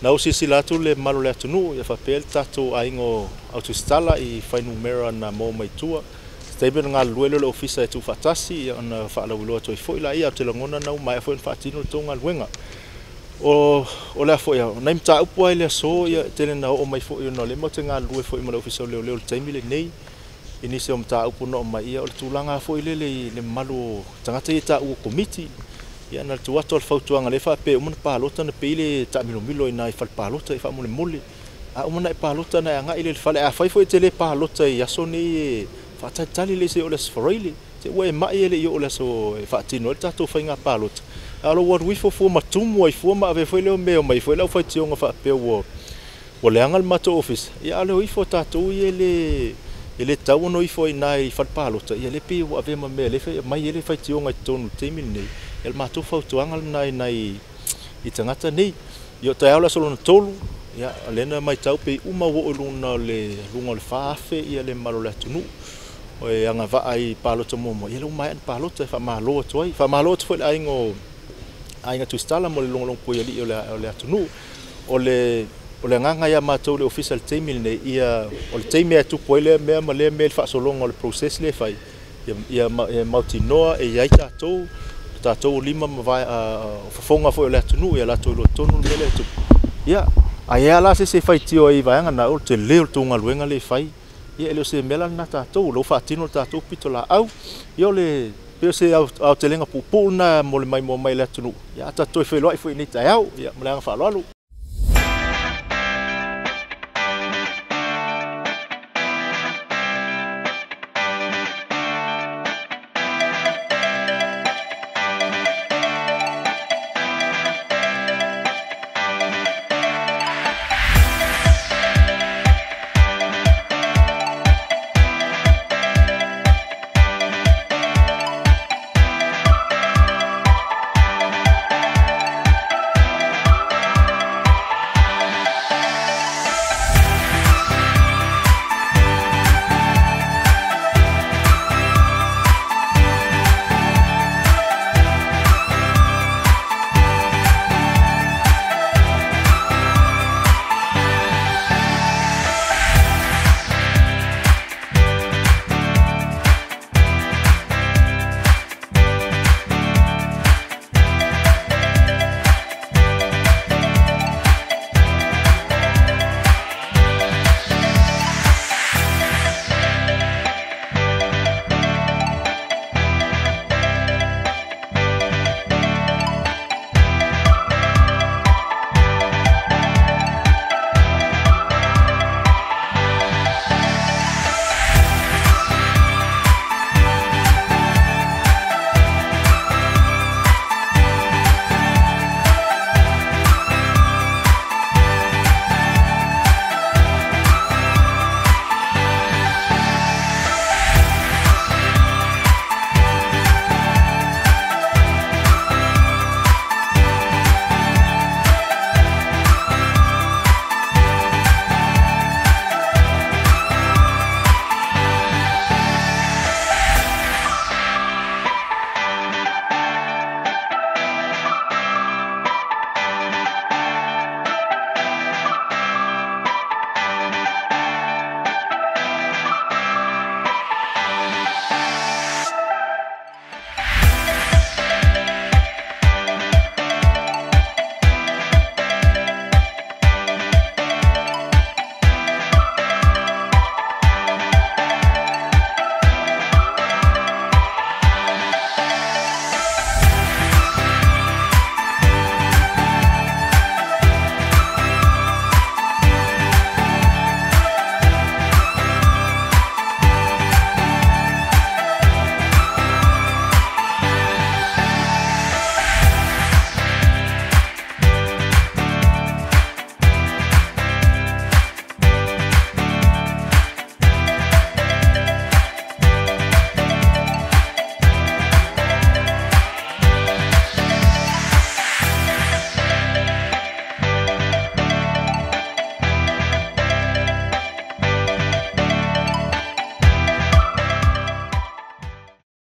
Na ua silasila atu le mamalu o le atunuu ia faapea le tatou aiga o au tusitala i fuainumera na maua mai tua. Se taimi ona galulue lea o le Ofisa e tuufaatasi ona faalauiloa atu ai foi laia. Ou te lagona na ua maea foi ona faatino le tou galuega. O le a foi, o nai mataupu lava i le aso, e tele ina oo mai foi ona o lea matou te galulue foi ma le Ofisa o Leoleo i le taimi lenei i nisi o mataupu na oo mai, ia o le tulaga foi lele i le mamalu o tagata ia e taua o Komiti. Ia na ona tuu atu lava o le fautuaga lea e faapea e uma ona palota ona pei lea e taamilomilo i ina i fale palota faamolemole. A uma ona e palota ona e agai lea i le fale. Afai foi e te le palota i aso nei e faatalitali lelei seia oo i le Aso Faraile, te i ua e mai e le i oo i le aso e faatino ai le tatou faiga palota, a o lou alu ifo fua ma tumu ai fua ma avea foi lea mea e omai ai foi le au faitioga faapea ua leaga le matou ofisa, a o le o ifo o tatou ia e le tatau ona o ifo ai i ina i fale palota, ia lea e pei ua avea ma mea o lea e aumai ai le faitioga i totonu i le taimi lenei. O le matou fautuaga lena i nai tagata nei. Ia o taeao le aso lona 3, o lea na matau pei uma ua oo i luga o le 4,000 le mamalu o le atunuu e agavaa i palota muamua, ia lea ua maea ona palota e faamalo atu ai. Faamalo atu foi i le aiga o Aiga Tusitala mo le logologo puaialii o le atunuu. O le agaga ia matou i le Ofisa i le taimi lenei, ia o le taimi lava e tupu ai lea mea ma lea mea i le faasologa o le process lea e fai, ia mautinoa e i ai tatou, o tatou o lima ma vae, o fofoga foi o le atunuu ia latou iloa tonu le mea lea e tupu. Ia, a i ai lava la se isi e faitio ai i vaega na, o le tele o le tou galuega lea e fai, ia e le o se mea la lena a tatou, o lea ua faatino le tatou pitolaau. Ia o le pei o se aotelega puupuu lena mo le maimoa mai a le atunuu, ia tatou toe feiloai foi i lenei taeao. Ia ma le agaga faaaloalo.